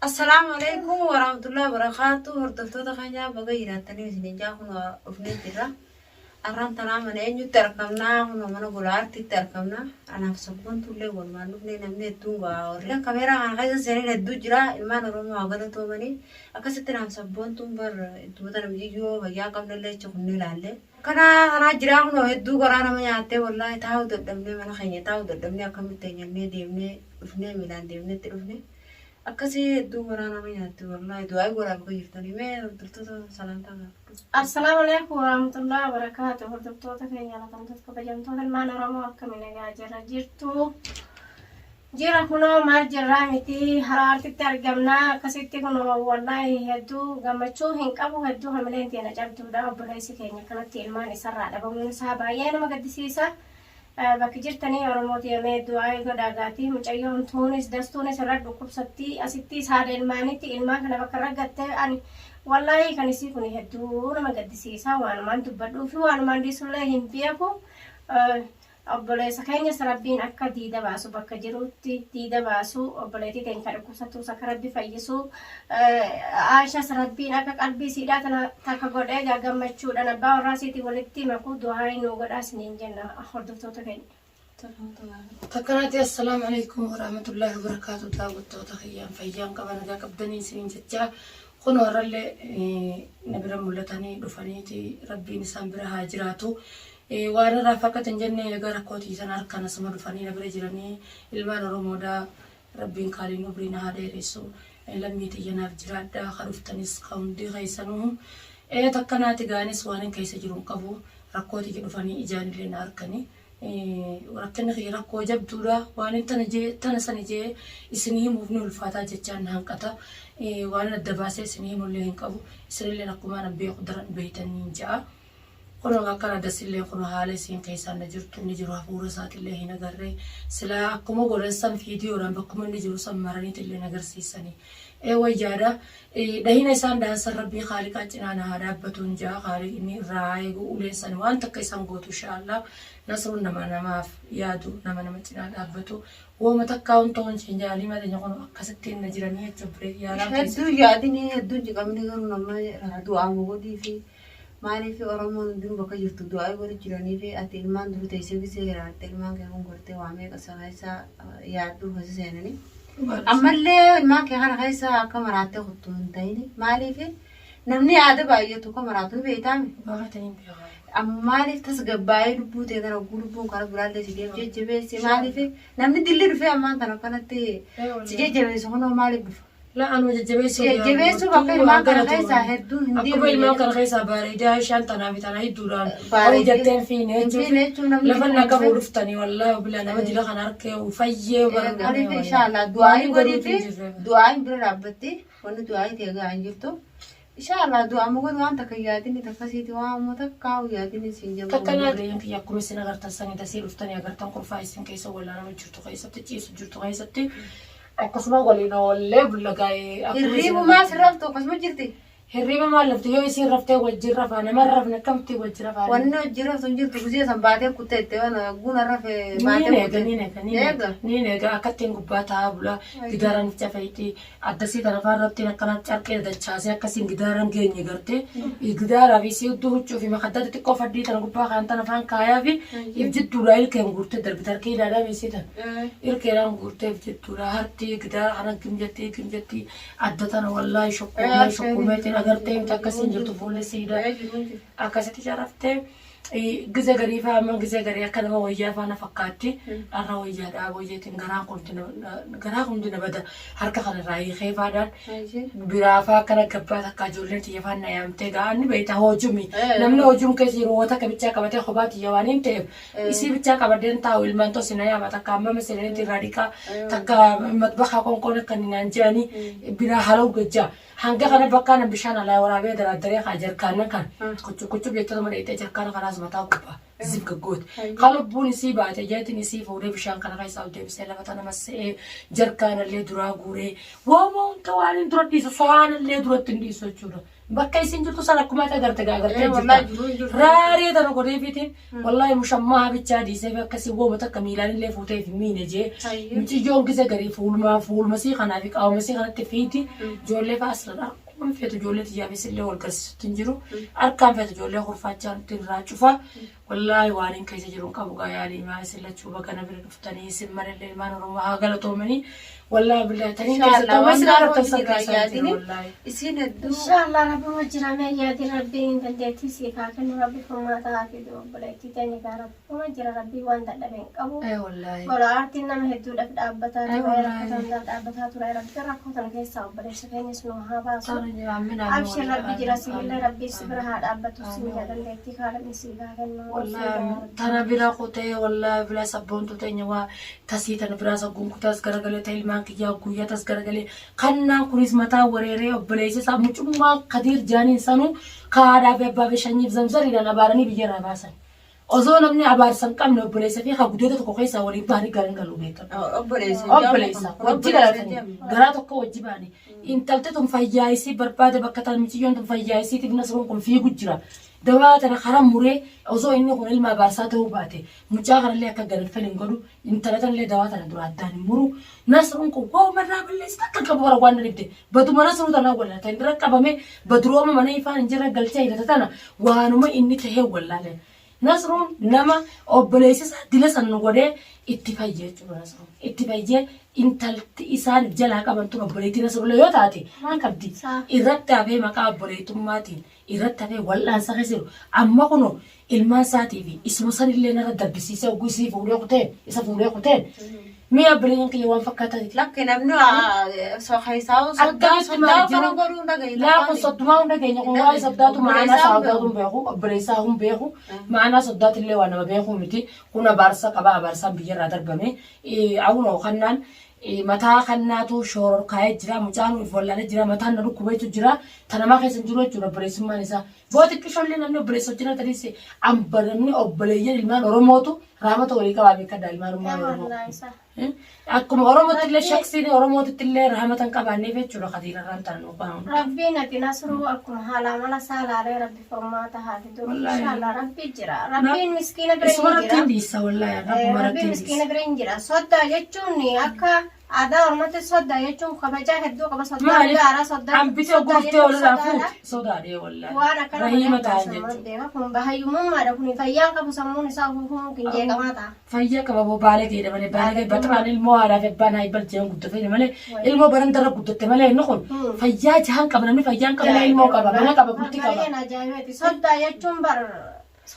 Assalaamu alaikum warahmatullahi wabarakatuh. Hordoftoota keenyaa baga jiraattanii isiniin jaa kun dhufnee jirra. Arraan tanaa mana eenyutti argamnaa? Kun mana gola aartiitti argamna. Anaaf sabboontuullee walumaan dhufnee namni hedduun gaa warri kameeraa kana keessa seenan hedduu jira. Ilmaan Oromoo haa galatoomanii. Akkasitti naaf sabboontuun bar ittuma tana mijiyyoo fayyaa qabnallee achi kunnee ilaalle. Kanaa kanaa jiraa kunoo hedduu garaa nama nyaattee wallaahi taa'uu dadhabnee mana keenya taa'uu dadhabnee akkamitti eenyannee deemnee dhufnee miilaan deemneetti dhufne. Akkasii hedduu garaa nama nyaatti wallaahi du'aa godhaa bakka jirtanii mee hordoftoota salaamtaa gaafadhu. Assalaamu alaikum warahmatullahi wabarakatuh. Hordoftoota keenya jaallatamtoota kabajamtoota ilmaan Oromoo akkami nagaa jirra jirtu. Jira kunoo maal jirraa miti haraartitti argamna akkasitti kunoo wallaahi hedduu gammachuu hin qabu hedduu hamileen teena cabduudha obboleessi keenya kanatti ilmaan isarraa dhabamuun isaa baay'ee nama gaddisiisa. Bakki jirtanii Oromoo tiyya mee du'aa'ii godhaa gaatii mucayyoon tuunis dastuunis irra dhukkubsattii asittiis haadha ilmaanitti ilmaan kana bakka irra gattee ani wallaahii kan isii kun hedduu nama gaddisiisa waanumaan dubbadhuu fi waanumaan dhiisullee hin beeku obboleessa keenyas rabbiin akka diida baasu bakka jirutti diida baasu obboleettii teenya kan dhukkubsattuus akka rabbi fayyisu Aayishaas rabbiin akka qalbii siidhaa tana takka godhee egaa gammachuudhaan abbaa warraa siitiin walitti makuu du'aa'ii nuu godhaa isiniin jenna hordoftoota keenya. Takkanaati assalaamu alaikum warahmatullaahi wabarakaatu daawwattoota kiyyaan fayyaan qaba nagaa qabdanii isiniin jechaa kun warrallee na bira mul'atanii dhufaniiti rabbiin isaan bira haa jiraatu. Waan irraa fakkatan hin jenne egaa rakkoo tiisan harkaan asuma dhufanii na bira jiranii ilmaan Oromoodhaa Rabbiin kaaliin umrii na haa dheeressu lammii tiyya naaf jiraadhaa ka dhuftanis ka hundi keessanuu ee takka naati gaanis waanin keessa jiru hin qabu rakkoo tiyya dhufanii ijaanillee na arkani rakkinni kiyya rakkoo jabduudha waanin tana jee tana sani jee isin himuuf ni ulfaataa jechaan na hanqata waanin adda baasee isin himullee hin qabu isinilleen akkumaan an beeku daran beeytaniin ja'a. Kunoo akkana dasilleen kunoo haala isiin keessaan na jirtu inni jiru hafuura isaatillee hin agarre silaa akkuma godhan san fiidiyoodhaan bakkuma inni jiru san maraniitillee hin agarsiisanii ee wayyaadha dhahina isaan dhahan san rabbii kaaliqaa cinaa na haa dhaabbatuun ja'a kaaliqni irraa haa eegu uleen san waan takka isaan gootu inshaallah nasruun nama namaaf yaadu nama nama cinaa dhaabbatu wooma takkaa hun ta'uun siin ja'a limaa teenya kunoo akkasittiin na jiranii jechuun yaalaan keessa Hedduu yaadini hedduun ciqamni garuu nama du'aa godhii fi Maaliif Oromoon hundinuu bakka jirtu du'aa'ii godhu jiraniif ati ilmaan duru teessee gisee hiraarte ilmaan kee kun gortee waa meeqa isa keessa yaaddu keessa seenanii. Ammallee ilmaan kee kana keessa akka maraattee kuttu hin ta'ini. Maaliif namni yaada baay'atu akka maraatu ni beektaami. Amma maaliif tasgabbaa'ee lubbuu ta'e tana oguu lubbuun karaa biraallee si deemu jajjabeessi maaliif namni dilli dhufee ammaan tana akkanatti si jajjabeessu kunoo maaliif dhufa? La anuma jajjabeessuu Jajjabeessuu bakka ilmaan kana keessaa hedduun hin Akkuma deemne ilmaan kana keessaa bareedaa ishaan tanaa fi tanaa hidduudhaan Bareedee. hoo jetteen fiine Hin fiine jechuun namni lafa na qabu dhufe. dhuftanii wallaahi bilaa nama dila kana harkee fayyee Kaniif inshaallah du'aa'ii godhii fi du'aa'iin bira dhaabbatti wanni du'aa'ii ta'e gahaa hin jirtu. Inshaallah du'aa muka waan takka yaadini takkasiiti waan amma takkaa yaadini siin jedhu. Takka naa reeyyan kiyya akkuma isin agartan sanii dasii dhuftanii agartan kurfaa isin keessa wallaanama jirtu keessatti ciisu jirtu keessatti Akkasuma waliin oollee bulla gaa'ee. Hirriibumaa si raftu akkasuma jirti. Hirriiba maal rafte yoo isiin raftee wajjin rafaa nama hin rafne akkamitti wajjin rafaa? Wanni hojii raftu hin jirtu guzee san baatee kuttee itti waan guuna rafe baatee Niin eega niin eega niin eega niin eega akka ittiin gubbaa taa'aa bula gidaaraan cafeetti addasii tana fa'aa irratti akkana carqee dachaasee akkasiin gidaaraan geenye gartee gidaaraa fi isii hudduu huccuu fi makaddaa xixiqqoo faddii tana gubbaa kaan tana faan kaayaa fi if jidduudhaa ilkeen guurtee darbite harkee ilaalaa isii tana. Irkeedhaan guurteef jettuudha hartii gidaara kana gim jettii gim jettii adda tana wallaahi shukkuumee shukkuumeetiin agartee miti akkasiin jirtu fuulli siidha akkasitti sharaftee gize garii faa amma gize garii akka nama wayyaa faa na fakkaatti dharra wayyaadhaa wayyeetiin garaan kun garaa hundi na bada harka kana irraa hiikee faadhaan biraa faa akkana gabbaa takka ijoolleen tiyya faan na yaamtee ga'aan ni beekta hoojumi namni hoojum keessa jiru wata bichaa qabatee kophaa tiyya waan hin ta'eef Isii bichaa qabadeen taa'u ilmaan too sina yaama takka amma masalanitti irraa dhiqaa takka matbakaa qoonqoon akka inni naan jedhanii biraa halaw gajjaa hanga kana bakkaa nan bishaan alaa waraabee daraaddaree kaa jarkaannan kan kuchub kuchub jettee dheeyxee jarkaana kanaas mataa gubbaa zib gaggooti. Ka lubbuun isii baate jeetiin isii fuudhee bishaan kana keessaa ol deebisee lafa tana massa'ee jarkaanallee duraa guuree waama hunda waan hin dura dhiisu sohaanallee duratti hin dhiisu jechuudha. Bakka isin jirtu san akkuma ati agarte gaa agartee Eh, wallahi jirta. jiruu hin jirtu. Raaree tana godheefiitiin wallahi mushammaa bichaa dhiisee fi akkasii wooma takka miilaan illee fuutee fi miine jee. Hayyee. Mucayyoon gise garii fuuluma fuulmasii kanaa fi qaamasii kanatti fiiti ijoollee fa'aa asirra akkuma feetu ijoollee tiyyaafis illee wal garsiisutti hin jiru. Harkaan feetu ijoollee kurfaachaa nutti irraa cufa. Wallaahi waan hin keessa jiru hin qabu gaa yaalii maa isin lachuu baga na bira dhuftanii isin malallee ilmaan Oromoo haa galatoomanii. Wallaahi billaahi taniin Inshallah keessatti amma waan isin gaarii agartan san hojii irraa keessa hin jiru yaadini. wallaahi. Isiin hedduu Inshallah Rabbi wajjirame yaadin Rabbiin dandeettii siif haa kennu Rabbi furmaata haa fidu obboleettii teenya gaa Rabbuma jira Rabbii waan dadhabe hin qabu. Ee wallaahi. Gola aartiin nama hedduudhaaf dhaabbataa Ee ture wallaahi. rakkoo hundaaf dhaabbataa ture Rabbi rakkoo tana keessaa obboleessa keenyas nu haa baasu. Tana jira amin amin Abshir wallaahi Rabbi jira amin sibillee amin Rabbi si bira amin haa dhaabbatu si amin bira wallaahi. dandeettii kaalamni siif haa kennu Wallaahi siif amin. haa Tana bira kutee wallaahi bila sabboontuu teenya waa tasii tana biraa sagguun kutaas garagalee ta ilmaan kiyyaa guyyaa tas garagalee kannaan kunis mataa wareeree obboleessa isaa mucummaa Kadiir jaaniin sanuu kaadhaa fi abbaa fi shanyiif zamzariidhaan abaaranii biyyarraa baasan. Osoo namni abaarsa hin qabne obboleessa fi ka gudeeda tokko keessaa waliin bahanii garan galuu beekamu. Obboleessa hin jedhamu Obboleessa kun. wajji Obboleessa hin dhalatanii jedhamu. garaa tokko wajji ba'anii. Intalti tun fayyaa isii barbaada bakka tan miciyyoon tun fayyaa isiitiif Nasruun kun fiigu jira. Dawaa tana karaa muree osoo inni kun ilma abaarsaa ta'uu baate mucaa kanallee akka ganfal hin godhu intala tanallee dawaa tana dura addaan hin muru. Nasruun kun waa'uma irraa balleessa takka hin qabu bara waan na dhibde. Baduma Nasruu tanaa wallaalee tan irra qabame badurooma mana ifaan hin jirre galchee hidhata tana waanuma inni tahee wallaalee. Nasruun nama obboleessi isaa dila san nu godhee itti fayye jechuudha Nasruun. Itti fayyee intalti isaan jalaa qaban tun obboleettii Nasruullee yoo taate maal qabdi? Irratti hafee maqaa obboleettummaatiin irratti hafee wal'aansa keessa jiru. Amma kunoo ilmaan isaatii fi isuma sanillee narra dabbisiisee hogguu isii fuudhee kuteen isa fuudhee kuteen mi'a obboleeyyan kiyya waan fakkaataniiti. Lakki namni keessaa soddaa Akkamitti soddaa maal kana jiru? godhuu hin dhagaye. Laa kun soddumaa hunda keenya kun waa'ee soddaatu ma'anaa Obboleessaa hin soddaatu hin beeku obboleessaa hin beeku ma'anaa soddaatu illee waa nama beeku miti kun abaarsa qaba abaarsaan biyyarraa darbame awunoo kannaan mataa kannaatu shoororkaa'ee jira mucaan if wallaalee jira mataan na dhukkubeetu jira tanamaa keessa hin jiru jechuudha obboleessummaan isaa boo xiqqishoollee namni obboleessa wajjin taniis amba namni obboleeyyan ilmaan Oromootu raamata walii qabaa beekadha ilmaan Oromoo. Wallaahi isaa. Akkuma Oromootti illee shaksiin Oromootti illee rahmata hin qabaanneef jechuudha Kadiir irraan tana nu qabu. Rabbiin ati Nasruu akkuma haala amala isaa laalee Rabbi furmaata haa fidu. Wallaahi. Inshallah Rabbi jira. Rabbiin miskiina bira Isuma hin irratti hin jira. dhiissa wallaahi Rabbuma irratti Rabbiin hin miskiina dhiissa. bira hin jira. Soddaa jechuun akka aadaa Oromootti soddaa jechuun kabajaa hedduu qaba. Soddaan Maaliif gaara soddaan hambitee soddaa gurtee jechuun walirraa sodaadha. fuute sodaadhee wallaahi. Waan akkana Rahiima godhan ta'an sammuun jechuudha. beeka. Kun bahayyummaadha. Kun fayyaan qabu sammuun isaa ofuufuu hin jeeqamaa ta'a. Fayyaa qaba boo baala geedha malee baala gee baxiraan ilmoo haadhaa fi abbaan haa balcheen guddatee malee ilmoo barandarra guddatte malee inni kun fayyaa jahan qaba namni fayyaa hin qabne ilmoo qaba mana qaba bulti qaba. Baay'een ajaa'ibaati. Soddaa jechuun bar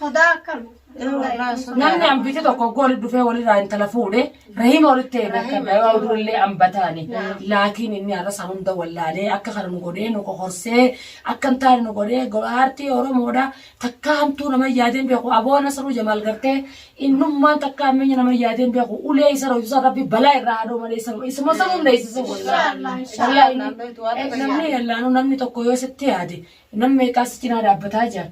sodaa akkam? Namni hambite tokko gooli dhufee walirraa intala fuudhe rahima walitti ta'e beekama yoo durillee hambataani. Laakiin inni har'a san hunda wallaalee akka kana nu godhee nu qohorsee akka hin taane nu godhee aartii Oromoodha takka hamtuu nama yaadeen beeku aboo Nasruu Jamaal gartee innummaan takka hammeenya nama yaadeen beeku ulee isa roobisa rabbi balaa irraa haadhoo malee isuma isuma san humna isa Inshallah, inshallah. wallaahi namni yallaanuu namni tokko yoo sitti yaade namni meeqaa si cinaa dhaabbataa jira.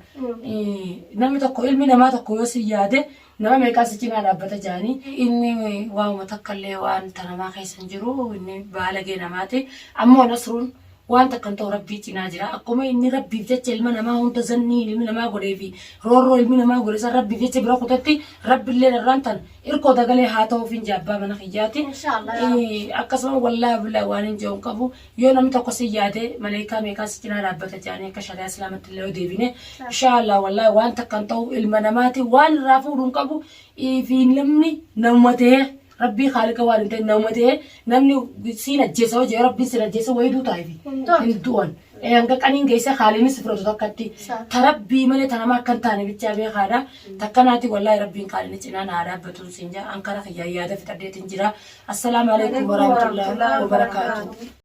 Namni tokko ilmi namaa tokko yoo si yaade nama meeqaa si cinaa dhaabbata jiranii inni waanuma takka illee waan tanamaa keessa hin jiru inni baalagee namaati. Ammoo Nasruun waan takka hin ta'u rabbii cinaa jira. Akkuma inni rabbiif jecha ilma namaa hunda zannii ilmi namaa godhee fi roorroo ilmi namaa godhe san rabbiif jecha bira kutetti rabbillee irraan tan irkoo dagalee haa ta'uuf hin abbaa mana kiyyaati. Inshallah, yaa Rabbi. Akkasuma wallaahi billaahi waan hin jiru qabu yoo namni tokko si yaade maleekaa meeqaa si cinaa dhaabbata jedhanii akka shari'aa islaamatti illee yoo deebine inshaallah wallaahi waan takka hin ta'u ilma namaati waan irraa fuudhu hin qabu fi namni namuma ta'ee rabbii haaliqa waan hin ta'e namuma ta'ee namni siin ajjeesa hojii rabbiin siin ajjeesa wayii duutaafi Hin du'an. hin du'an. Hanga qaniin geesse haaliinis fudhatu takkatti ta rabbii malee ta nama akka hin taane bichaa beekaadha. Takkanaati wallaahi rabbiin qaalini cinaa naa dhaabbatuun siin jaa ankara kiyyaa yaada fixadheetiin jira. Assalaamu alaikum warahmatullahi wabarakaatuh.